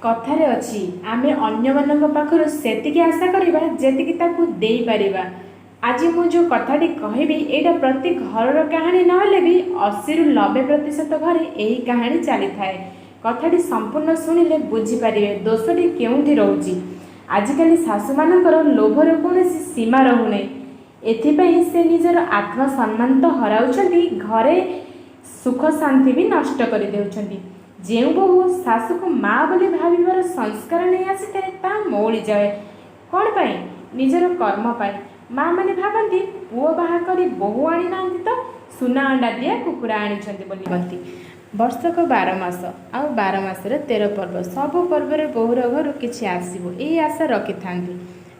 କଥାରେ ଅଛି, ଆମେ ଅନ୍ୟମାନଙ୍କ ପାଖରୁ ସେତିକି ଆଶା କରିବା ଯେତିକି ତାକୁ ଦେଇପାରିବା। ଆଜି ମୁଁ ଯେଉଁ କଥାଟି କହିବି, ଏଇଟା ପ୍ରତି ଘରର କାହାଣୀ ନହେଲେ ବି 80ରୁ 90% ଘରେ ଏହି କାହାଣୀ ଚାଲିଥାଏ। କଥାଟି ସମ୍ପୂର୍ଣ୍ଣ ଶୁଣିଲେ ବୁଝିପାରିବେ ଦୋଷଟି କେଉଁଠି ରହୁଛି। ଆଜିକାଲି ଶାଶୁମାନଙ୍କର ଲୋଭର କୌଣସି ସୀମା ରହୁନାହିଁ। ଏଥିପାଇଁ ସେ ନିଜର ଆତ୍ମସମ୍ମାନ ତ ହରାଉଛନ୍ତି, ଘରେ ସୁଖ ଶାନ୍ତି ବି ନଷ୍ଟ କରିଦେଉଛନ୍ତି। ଯେଉଁ ବୋହୂ ଶାଶୁକୁ ମା ବୋଲି ଭାବିବାର ସଂସ୍କାର ନେଇ ଆସିଥାଏ, ତାହା ମଉଳିଯାଏ। କ'ଣ ପାଇଁ? ନିଜର କର୍ମ ପାଇଁ। ମା ମାନେ ଭାବନ୍ତି, ପୁଅ ବାହା କରି ବୋହୂ ଆଣିନାହାନ୍ତି ତ, ସୁନା ଅଣ୍ଡା ଦିଆ କୁକୁଡ଼ା ଆଣିଛନ୍ତି ବୋଲି ଭାବନ୍ତି। ବର୍ଷକ 12 ମାସ ଆଉ 12 ମାସରେ 13 ପର୍ବ। ସବୁ ପର୍ବରେ ବୋହୂର ଘରୁ କିଛି ଆସିବ, ଏଇ ଆଶା ରଖିଥାନ୍ତି।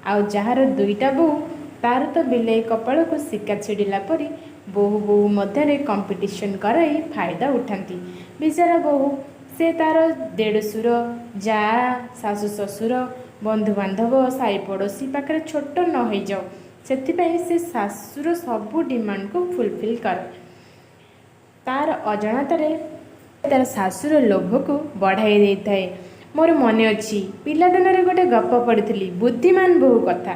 ଆଉ ଯାହାର ଦୁଇଟା ବୋହୂ, ତାର ତ ବିଲେଇ କପାଳକୁ ଶିକା ଛିଡ଼ିଲା ପରି ବୋହୂ ବୋହୂ ମଧ୍ୟରେ କମ୍ପିଟିସନ୍ କରାଇ ଫାଇଦା ଉଠାନ୍ତି। ବିଚାରା ବୋହୂ, ସେ ତାର ଦେଢ଼ଶୁର, ଯାଆ, ଶାଶୁ, ଶ୍ୱଶୁର, ବନ୍ଧୁବାନ୍ଧବ, ସାହି ପଡ଼ୋଶୀ ପାଖରେ ଛୋଟ ନ ହେଇଯାଉ, ସେଥିପାଇଁ ସେ ଶାଶୁର ସବୁ ଡିମାଣ୍ଡକୁ ଫୁଲଫିଲ୍ କରେ। ତାର ଅଜାଣତରେ ତାର ଶାଶୁର ଲୋଭକୁ ବଢ଼ାଇ ଦେଇଥାଏ। ମୋର ମନେ ଅଛି, ପିଲାଦିନରେ ଗୋଟେ ଗପ ପଢ଼ିଥିଲି, ବୁଦ୍ଧିମାନ ବୋହୂ କଥା।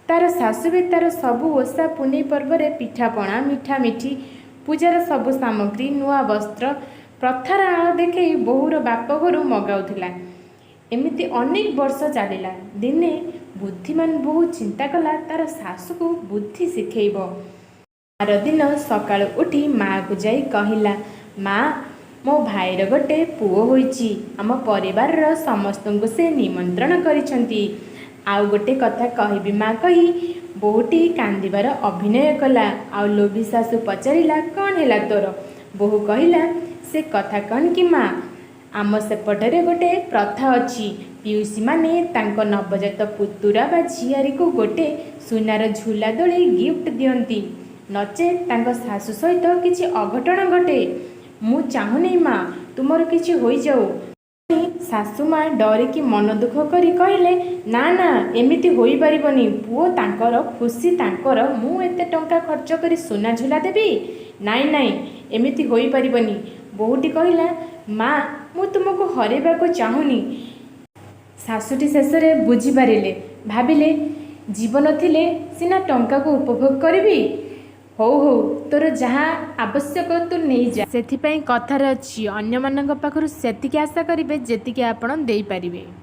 ତାର ଶାଶୁ ବି ତାର ସବୁ ଓଷା ପୁନେଇ ପର୍ବରେ ପିଠାପଣା, ମିଠା ମିଠି, ପୂଜାର ସବୁ ସାମଗ୍ରୀ, ନୂଆ ବସ୍ତ୍ର ପ୍ରଥାର ଆଳ ଦେଖେଇ ବୋହୂର ବାପ ଘରୁ ମଗାଉଥିଲା। ଏମିତି ଅନେକ ବର୍ଷ ଚାଲିଲା। ଦିନେ ବୁଦ୍ଧିମାନ ବୋହୂ ଚିନ୍ତା କଲା, ତାର ଶାଶୁକୁ ବୁଦ୍ଧି ଶିଖେଇବ। ଆର ଦିନ ସକାଳୁ ଉଠି ମାଆକୁ ଯାଇ କହିଲା, "ମା, ମୋ ଭାଇର ଗୋଟେ ପୁଅ ହୋଇଛି। ଆମ ପରିବାରର ସମସ୍ତଙ୍କୁ ସେ ନିମନ୍ତ୍ରଣ କରିଛନ୍ତି। ଆଉ ଗୋଟେ କଥା କହିବି ମା" କହି ବୋହୂଟି କାନ୍ଦିବାର ଅଭିନୟ କଲା। ଆଉ ଲୋଭୀ ଶାଶୁ ପଚାରିଲା, "କ'ଣ ହେଲା ତୋର?" ବୋହୂ କହିଲା, "ସେ କଥା କ'ଣ କି ମା, ଆମ ସେପଟରେ ଗୋଟେ ପ୍ରଥା ଅଛି। ପିଉସୀମାନେ ତାଙ୍କ ନବଜାତ ପୁତୁରା ବା ଝିଆରୀକୁ ଗୋଟେ ସୁନାର ଝୁଲା ଦୋଳି ଗିଫ୍ଟ ଦିଅନ୍ତି, ନଚେତ୍ ତାଙ୍କ ଶାଶୁ ସହିତ କିଛି ଅଘଟଣ ଘଟେ। ମୁଁ ଚାହୁଁନି ମା, ତୁମର କିଛି ହୋଇଯାଉ।" ଶାଶୁ ମା ଡରିକି ମନ ଦୁଃଖ କରି କହିଲେ, "ନା ନା, ଏମିତି ହୋଇପାରିବନି। ପୁଅ ତାଙ୍କର, ଖୁସି ତାଙ୍କର। ମୁଁ ଏତେ ଟଙ୍କା ଖର୍ଚ୍ଚ କରି ସୁନା ଝୁଲା ଦେବି? ନାଇଁ ନାଇଁ, ଏମିତି ହୋଇପାରିବନି।" ବୋହୂଟି କହିଲା, "ମା, ମୁଁ ତୁମକୁ ହରେଇବାକୁ ଚାହୁଁନି।" ଶାଶୁଟି ଶେଷରେ ବୁଝିପାରିଲେ। ଭାବିଲେ, ଜୀବନ ଥିଲେ ସିନା ଟଙ୍କାକୁ ଉପଭୋଗ କରିବି। ହଉ ହଉ, ତୋର ଯାହା ଆବଶ୍ୟକ ତୁ ନେଇଯା। ସେଥିପାଇଁ କଥାରେ ଅଛି, ଅନ୍ୟମାନଙ୍କ ପାଖରୁ ସେତିକି ଆଶା କରିବେ ଯେତିକି ଆପଣ ଦେଇପାରିବେ।